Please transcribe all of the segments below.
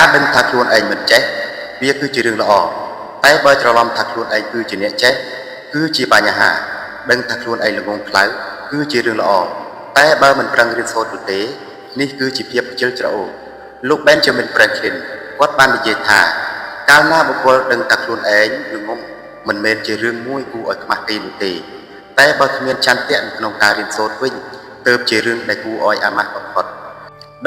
ការដឹងថាខ្លួនឯងមិនចេះវាគឺជារឿងល្អតែបើច្រឡំថាខ្លួនឯងគឺជាអ្នកចេះគឺជាបញ្ហាដឹងថាខ្លួនឯងល្ងង់ខ្លៅគឺជារឿងល្អតែបើមិនប្រឹងរៀនសូត្រនោះទេនេះគឺជាភាពខ្ជិលច្រអូសលោក Benjamin Franklin គាត់បាននិយាយថាកាលណាបុគ្គលដឹងថាខ្លួនឯងល្ងង់មិនមែនជារឿងមួយគួរឲ្យខ្មាស់គេនោះទេតែបើគ្មានឆន្ទៈនៅក្នុងការរៀនសូត្រវិញទើបជារឿងដែលគួរឲ្យអាម៉ាស់បំផុត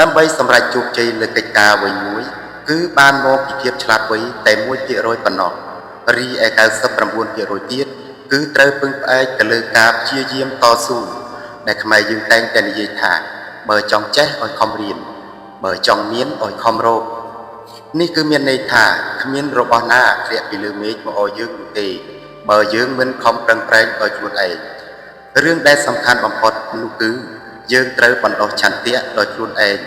ដើម្បីសម្រេចជោគជ័យលើកិច្ចការអ្វីមួយ គឺបានមកពីភាពឆ្លាតវៃតែ1%ប៉ុណ្ណោះរីឯ99%ទៀតគឺត្រូវពឹងផ្អែកទៅលើការព្យាយាមតស៊ូដែលខ្មែរយើងតែងតែនិយាយថាបើចង់ចេះឲ្យខំរៀនបើចង់មានឲ្យខំរកនេះគឺមានន័យថាគ្មានរបស់ណាធ្លាក់ពីលើមេឃមកឲ្យយើងនោះទេបើយើងមិនខំប្រឹងប្រែងដោយខ្លួនឯង រឿងដែលសំខាន់បំផុតនោះគឺយើងត្រូវបណ្ដុះឆន្ទៈដោយខ្លួនឯង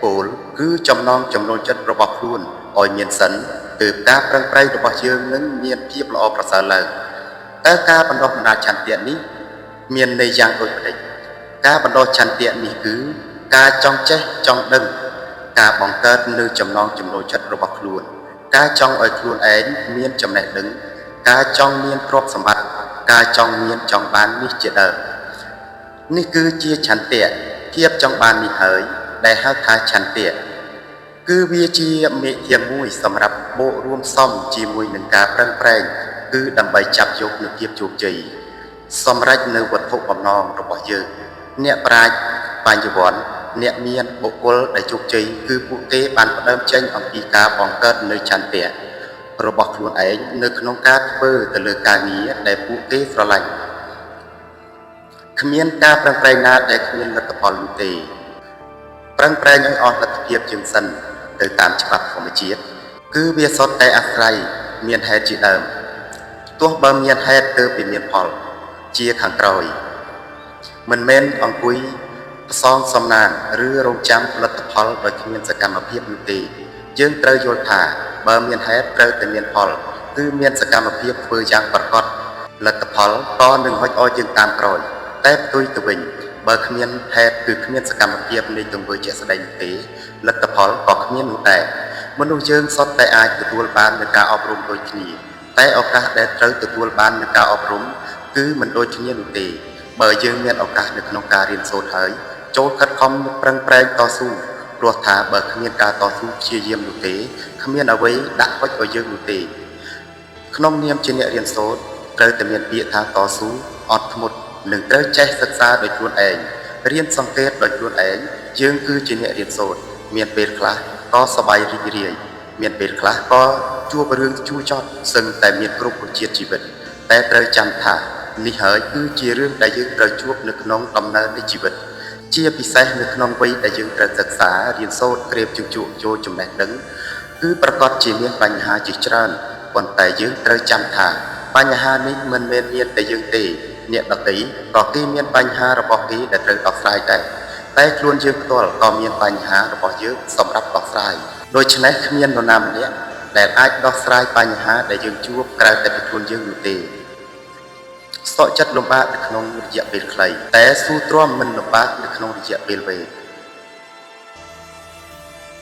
ពោលគឺចំណងចំណូលចិត្តរបស់ខ្លួនឲ្យមានសិនទើបការប្រឹងប្រែងរបស់យើងនឹងមានភាពល្អប្រសើរឡើងតើការបណ្ដុះបណ្ដាលឆន្ទៈនេះមានន័យយ៉ាងដូចម្តេចការបណ្ដុះឆន្ទៈនេះគឺការចង់ចេះចង់ដឹងការបង្កើតនៅចំណងចំណូលចិត្តរបស់ខ្លួនការចង់ឲ្យខ្លួនឯងមានចំណេះដឹងការចង់មានទ្រព្យសម្បត្តិការចង់មានចង់បាននេះជាដើម នេះគឺជាឆន្ទៈភាពចង់បាននេះហើយដែលហៅថាឆន្ទៈគឺវាជាមេធាមួយសម្រាប់បូករួមផ្សំជាមួយនឹងការប្រឹងប្រែងគឺដើម្បីចាប់យកនូវភាពជោគជ័យសម្រេចនៅវត្ថុបំណងរបស់យើងអ្នកប្រាជ្ញបញ្ញវន្តអ្នកមានបុគ្គលដែលជោគជ័យគឺពួកគេបានផ្ដើមចេញអំពីការបង្កើតនៅឆន្ទៈរបស់ខ្លួនឯងនៅក្នុងការធ្វើទៅលើការងារដែលពួកគេស្រឡាញ់ គ្មានការប្រឹងប្រែងណាដែលគ្មានលទ្ធផលនោះទេប្រឹងប្រែងឲ្យអស់លទ្ធភាពជាងសិនទៅតាមច្បាប់ធម្មជាតិគឺវាសុទ្ធតែអាស្រ័យមានហេតុជាដើមទោះបើមានហេតុទើបវាមានផលជាខាងក្រោយមិនមែនអង្គុយផ្សងសំណាងឬរងចាំលទ្ធផលដោយគ្មានសកម្មភាពនោះទេយើងត្រូវយល់ថាបើមានហេតុត្រូវតែមានផលគឺមានសកម្មភាពធ្វើយ៉ាងប្រកបលទ្ធផលក៏នឹងហុចឲ្យយើងតាមក្រោយតែផ្ទុយទៅវិញបើគ្មានហេតុគឺគ្មានសកម្មភាពនៃទង្វើជាក់ស្ដែងនោះទេលទ្ធផលក៏គ្មាននោះដែរមនុស្សយើងសុទ្ធតែអាចទទួលបាននូវការអប់រំដូចគ្នាតែឱកាសដែលត្រូវទទួលបាននូវការអប់រំគឺមិនដូចគ្នានោះទេបើយើងមានឱកាសនៅក្នុងការរៀនសូត្រហើយចូលខិតខំប្រឹងប្រែងតស៊ូព្រោះថាបើគ្មានការតស៊ូព្យាយាមនោះទេគ្មានអ្វីដាក់ហុចឲ្យយើងនោះទេ ក្នុងនាមជាអ្នករៀនសូត្រត្រូវតែមានពាក្យថាតស៊ូអត់ធ្មត់និងត្រូវចេះសិក្សាដោយខ្លួនឯងរៀនសង្កេតដោយខ្លួនឯងយើងគឺជាអ្នករៀនសូត្រមានពេលខ្លះក៏សប្បាយរីករាយមានពេលខ្លះក៏ជួបរឿងជូរចត់សឹងតែមានគ្រប់រសជាតិជីវិតតែត្រូវចាំថានេះហើយគឺជារឿងដែលយើងត្រូវជួបនៅក្នុងដំណើរនៃជីវិតជាពិសេសនៅក្នុងវ័យដែលយើងត្រូវសិក្សារៀនសូត្រក្រេបជញ្ជក់ចូលចំណេះដឹងគឺប្រកាសជាមានបញ្ហាជាច្រើន ប៉ុន្តែយើងត្រូវចាំថាបញ្ហានេះមិនមែនមានតែយើងទេអ្នកដទៃក៏គេមានបញ្ហារបស់គេដែលត្រូវដោះស្រាយដែរតែខ្លួនយើងផ្ទាល់ក៏មានបញ្ហារបស់យើងសម្រាប់ដោះស្រាយដូច្នេះគ្មាននរណាម្នាក់ដែលអាចដោះស្រាយបញ្ហាដែលយើងជួបក្រៅតែពីខ្លួនយើងនោះទេសក់ចិត្តលំបាកនៅក្នុងរយៈពេលខ្លីតែស៊ូទ្រាំមិនលំបាកនៅក្នុងរយៈពេលវែង